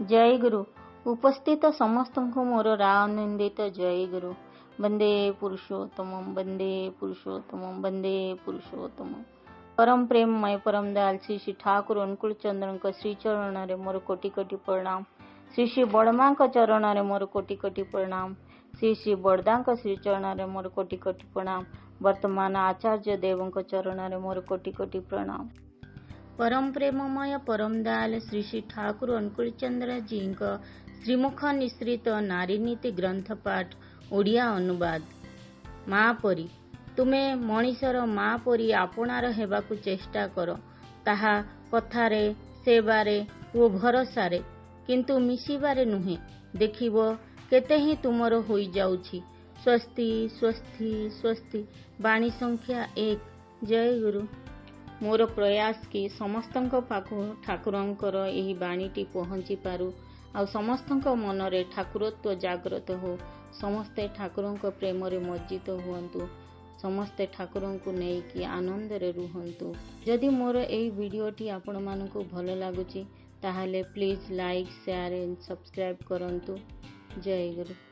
ଜୟ ଗୁରୁ। ଉପସ୍ଥିତ ସମସ୍ତଙ୍କୁ ମୋର ରାଅନିନ୍ଦିତ ଜୟ ଗୁରୁ। ବନ୍ଦେ ପୁରୁଷୋତ୍ତମ, ବନ୍ଦେ ପୁରୁଷୋତ୍ତମ, ବନ୍ଦେ ପୁରୁଷୋତ୍ତମ। ପରମ ପ୍ରେମମୟ ପରମ ଦୟାଲ ଶ୍ରୀ ଶ୍ରୀ ଠାକୁର ଅନୁକୂଳ ଚନ୍ଦ୍ରଙ୍କ ଶ୍ରୀଚରଣରେ ମୋର କୋଟି କୋଟି ପ୍ରଣାମ। ଶ୍ରୀ ଶ୍ରୀ ବଡ଼ମାଙ୍କ ଚରଣରେ ମୋର କୋଟି କୋଟି ପ୍ରଣାମ। ଶ୍ରୀ ଶ୍ରୀ ବଡ଼ଦାଙ୍କ ଶ୍ରୀଚରଣରେ ମୋର କୋଟି କୋଟି ପ୍ରଣାମ। ବର୍ତ୍ତମାନ ଆଚାର୍ଯ୍ୟ ଦେବଙ୍କ ଚରଣରେ ମୋର କୋଟି କୋଟି ପ୍ରଣାମ। ପରମ ପ୍ରେମମୟ ପରମ ଦୟାଲ ଶ୍ରୀ ଶ୍ରୀ ଠାକୁର ଅନୁକୂଳ ଚନ୍ଦ୍ରଜୀଙ୍କ ଶ୍ରୀମୁଖ ନିଃସୃତ ନାରୀନୀତି ଗ୍ରନ୍ଥ ପାଠ ଓଡ଼ିଆ ଅନୁବାଦ। ମା ପରି ତୁମେ ମଣିଷର ମା ପରି ଆପଣାର ହେବାକୁ ଚେଷ୍ଟା କର, ତାହା କଥାରେ, ସେବାରେ ଓ ଭରସାରେ, କିନ୍ତୁ ମିଶିବାରେ ନୁହେଁ। ଦେଖିବ କେତେ ହିଁ ତୁମର ହୋଇଯାଉଛି। ସ୍ୱସ୍ତି, ସ୍ୱସ୍ତି, ସ୍ୱସ୍ତି। ବାଣୀ ସଂଖ୍ୟା 1। ଜୟ ଗୁରୁ। ମୋର ପ୍ରୟାସ କି ସମସ୍ତଙ୍କ ପାଖକୁ ଠାକୁରଙ୍କର ଏହି ବାଣୀଟି ପହଞ୍ଚି ପାରୁ ଆଉ ସମସ୍ତଙ୍କ ମନରେ ଠାକୁରତ୍ୱ ଜାଗ୍ରତ ହଉ। ସମସ୍ତେ ଠାକୁରଙ୍କ ପ୍ରେମରେ ମଜ୍ଜିତ ହୁଅନ୍ତୁ, ସମସ୍ତେ ଠାକୁରଙ୍କୁ ନେଇକି ଆନନ୍ଦରେ ରୁହନ୍ତୁ। ଯଦି ମୋର ଏଇ ଭିଡ଼ିଓଟି ଆପଣମାନଙ୍କୁ ଭଲ ଲାଗୁଛି, ତାହେଲେ please like, share and subscribe କରନ୍ତୁ। ଜୟ ଗୁରୁ।